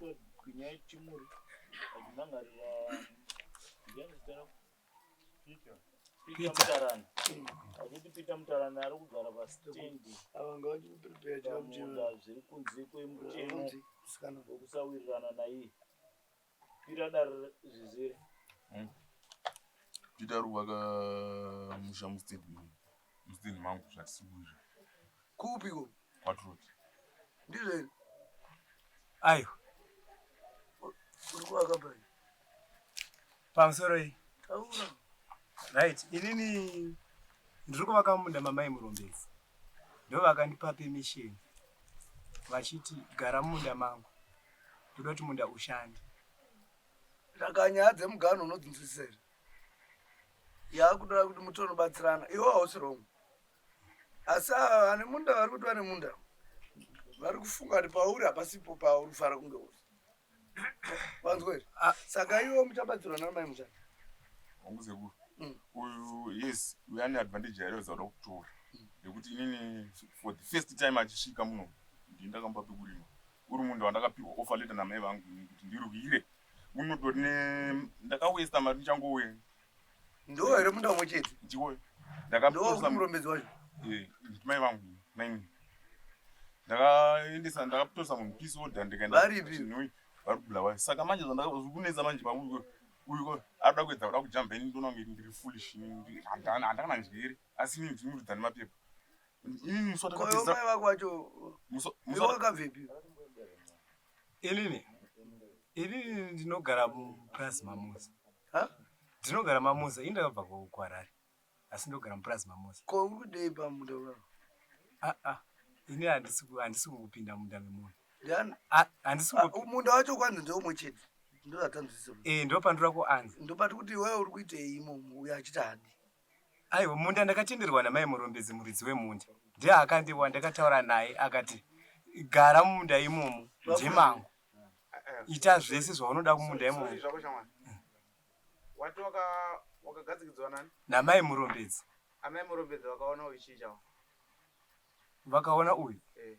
Victor Gwinyai Chimuri achimhangarira ndiani zita rako? Peter Mutarani. Achiti Peter Mutarani ari kugara pastendi pamunda zviri kunze kwemutemo wekusawirirana naiye. Kwira dare zvizere. Peter ari kuvaka musha mustendi mustendi mangu zvatisi kuizva. Kupi ko? KwaTrot. Ndizvo here? Aiwa. Uri kuvaka pai? Pamusoro iyi. Taura. Right, inini ndiri kuvaka munda mamai Murombedzi. Ndovakandipa permission vachiti gara mumunda mangu. Ndoda kuti munda ushande. Saka nyaya dzemuganho unodzinzwisisa here? Yakutoda kuti mutonobatsirana. Iwe hausi wrong. Asi ava vane munda vari kuti vane munda vari kufunga kuti pauri hapasipo pauri kufanira kunge uri. Wanzwa here? Ah. Saka iwe muchabatsirwa namai muchana. Wangu sekuru. Uyu yes, uyu ane advantage yaairatidza kuda kutora. Nekuti inini for the first time achisvika muno ndini ndakamupa pekurima. Uri munda wandakapihwa offer letter namai vangu ini kuti ndirwire. Unotori ne ndakawesta mari ndichangouya. Ndiwo here munda umwe chete? Ndiwo. Ndiwo Ndakaposa murombedzi wacho. Eh, mai vangu mai. Ndakaendesa ndakaposa munhu peace order ndikaenda. Varipi? Chinhoyi vari kuBulawayo. Saka manje zvandaka manje pakuti uyu ko arikuda kuedza kuda kujamba ini ndoona kunge ndiri foolish ini handakana njere asi inini ndinoridza nemapepa. Inini musi Ko iwe watakapedza mai vako wacho musi iwe musi wata- wakabvepi? Inini inini ndinogara mupurazi maMuza. Ha? Ndinogara maMuza, ini ndakabva kuHarare asi ndinogara mupurazi maMuza. Ko uri kudei pamunda wavo? Ah ah, ini handisi handisi kungopinda munda memunhu. Ndiani? Ah, handisi Ah, kungopi- munda wacho kwanzi ndeumwe chete. Ndozatanzwisisa. Eh, ndopandura kuanza. Ndopati kuti iwewe uri kuitei imomo uyo achiti hadi. Aiwa, munda ndakatenderwa namai Murombedzi muridzi wemunda. Ndiye akandiwa ndakataura naye akati gara mumunda imomo ndemangu. Ita zvese zvaunoda kumunda imomo. Sorry zvako shamwari. Wati waka wakagadzikidzwa nani? Namai Murombedzi. Amai Murombedzi vakaona uyu chii chawo? Vakaona uyu. Eh.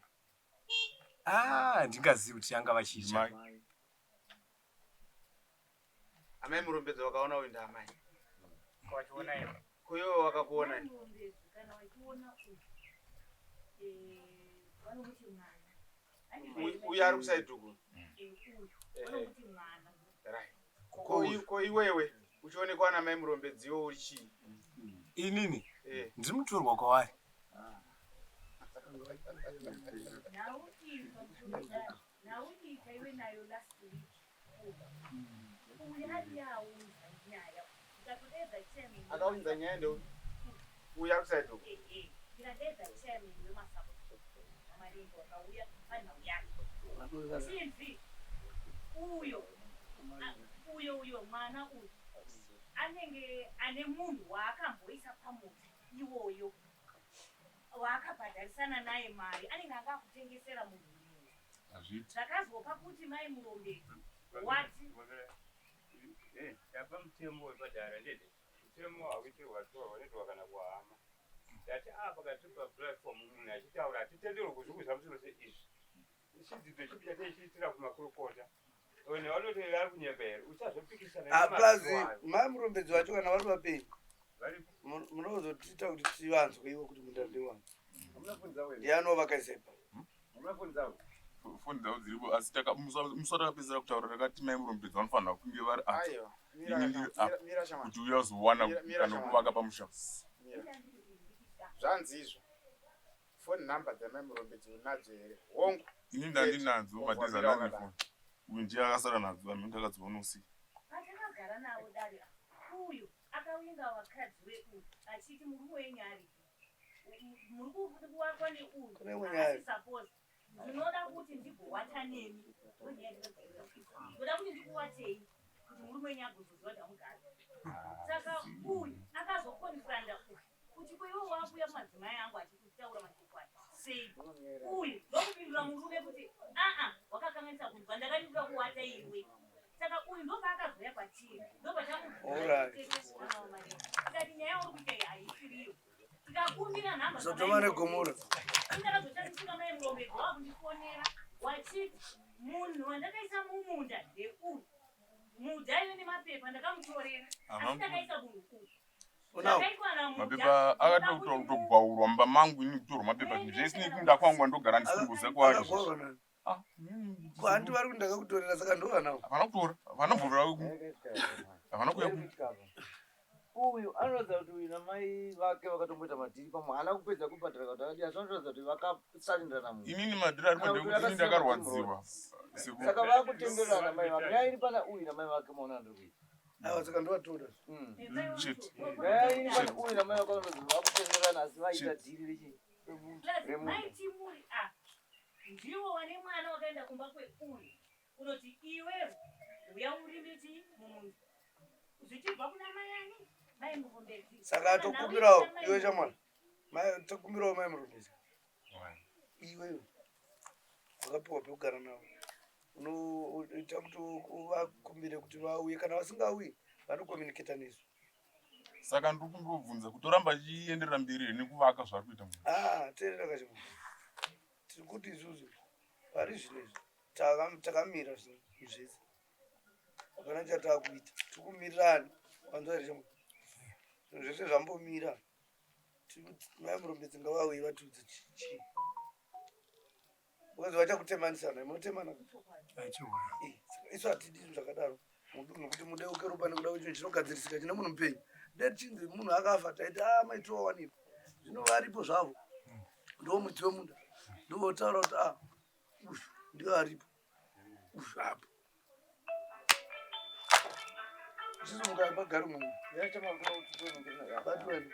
Ah, handingazivi kuti anga vachiita. Mai. Amai Murombedzi vakaona uyu ndaamai. Wachiona here? Ko iwe wakakuona Mai Murombedzi kana vachiona uyu eh, vanomuti mwana. Uyu ari kusaidi uku. Eh, uyu vanomuti mwana. Right. Ko iwewe uchionekwa namai Murombedzi iwe uri chii? Inini Eh. ndiri mutorwa kwavari. Nhau iyi pamusoro nhau iyi taive nayo last week. Uyu adi aunza nyaya. Ndikatodeedza chairman. Akaunza nyaya ndeupi? Uyu ari kusaidi uku. Eh, eh. Ndikadeedza chairman wemasapo. Maringo akauya panhau yake. Chinzi uyo uyo uyo mwana uyu anenge ane munhu waakamboisa pamuti iwoyo waakabhadharisana naye mari anenge anga akutengesera munhu mumwe. Hazviiti. Zvakazopa kuti mai Murombedzi wati Eh, tapa mutemo wepadara ndete. Mutemo hauitirwa vatorwa unoitwa kana kuhama. Ndati apa kana tiri paplatform munhu achitaura hatitenderwi kuzvikuza musoro seizvi. Chidzidzo chipi chataichiitira kumakurukota? Vanhu vanoti vari kunyepa here? Uchazopikisana Ah, plus nemazwi ayo. mai Murombedzi vacho kana vari vapenyu Varipo. munozotiita kuti tivanzwe ivo kuti munda ndewani. Ndiani wavakaisa ipapo? Foni dzavo dziripo asi musi watakapedzisira kutaura takati mai Murombedzi vanofanira kunge vari apa Aiwa. Mira Ini ndiri mira- apa. mira shamwari. kuti uye azowana Mira- mira kana shamwari. kuvaka pamusha. Mira. Zvanzi izvo. Phone number dzamai Murombedzi unadzo here? Hongu. Ini ndandinadzo Hongu, madhezi wamira andane wakadaro. foni. Uyu ndiye akasara nadzo amene ndakadziona usiku. Patakagara navo dare uyu akawinga vakadzi veuyu achiti murume wenyu aripi? Muri kuvakwa neuyu. Kune imwe nyaya. Haasi suppose. Ndinoda kuti ndigowata nemi. Ndoda kuti ndikuwatei kuti murume wenyu agozoziva kuti hamugari. Saka uyu akazokonfranda uyu kuti ko iwe wakuuya kumadzimai angu achikutaura mashoko aya sei? Uyu ndokupindura murume kuti aa wakakanganisa kunzwa ndakati ndoda kuwata iwe. Saka uyu ndopaakazouya kwatiri Alright. ndopatamukati nyaya uri kuita iyi haisiriyo. Tikakumbira nhamba Sodoma neGomora. Ndakazotarisika mai Murombedzi wakundifonera wachiti munhu wandakaisa Asi takaisa munhu uyu. Unawo. Zvakaitwa naMuja, Mapepa akatotogwaurwa mumba mangu ini kutorwa mapepa zvinhu zvese nekunda kwangu andogara ndisingoziva kwaari. Akagwaurwa nani? Ah, Ko hanti vari kuti ndakakutorera saka ndovanawo. Havana kutora, havana kubvira havana kuuya Uyu anoratidza kuti uyu namai vake vakatomboita madhiri pamwe haana kupedza kubhadhara kuti akadii asi vanoratidza kuti vakasarindirana munhu. Inini madhiri aripo Kana kuti ndekuti ini akasiya ndakarwadziwa. Saka vakutenderana namai vake. Nyaya iri pana uyu namai vake maona andiri kuita. Aiwa saka ndovatora. Chete. Nyaya iri pana uyu namai vake vanoratidza kuti vakutenderana asi vaita dhiri rechi Plus, remunhu. mai Timuri ah, ndiwo wane mwana wakaenda kumba kweuyu unoti iwewe uya urime chii mumunda zvichibva kuna mai ani mai Murombedzi. Saka tokumbirawo iwe chamwana. Mai tokumbirawo mai Murombedzi. Iwewe wakapiwa pekugara navo. Unoita kuti uvakumbire kuti vauye kana vasingauyi vanokomuniketa nesu. Saka ndiri kundobvunza kuti oramba achienderera mberi here nekuvaka zvaari kuita munhu. Ah, teerera kachimwana. Tiri kuti isusu pari zvino izvi takamira zvinhu zvese. Hapana chataakuita. Tiri kumirirani wanzwa here chamwana? Zvinhu zvese zvambomira. Tiri kuti mai Murombedzi ngavauye vatiudze chii. Because vachakutemanisana, munotemana. Eh, saka isu hatidi zvinhu zvakadaro mudunhu kuti mudeuke ropa nekuda kwechinhu chinogadzirisika chine munhu mupenyu. Dai chinzi munhu akafa taiti a maitiwa wanikwa. Zvino varipo zvavo. Ndiwo mudzi wemunda. Ndiwo votaura kuti a uyu ndiwo aripo. Uyu apo. Isusu mukapagari munhu. Nyaya chamwana kuno kuti Batweni.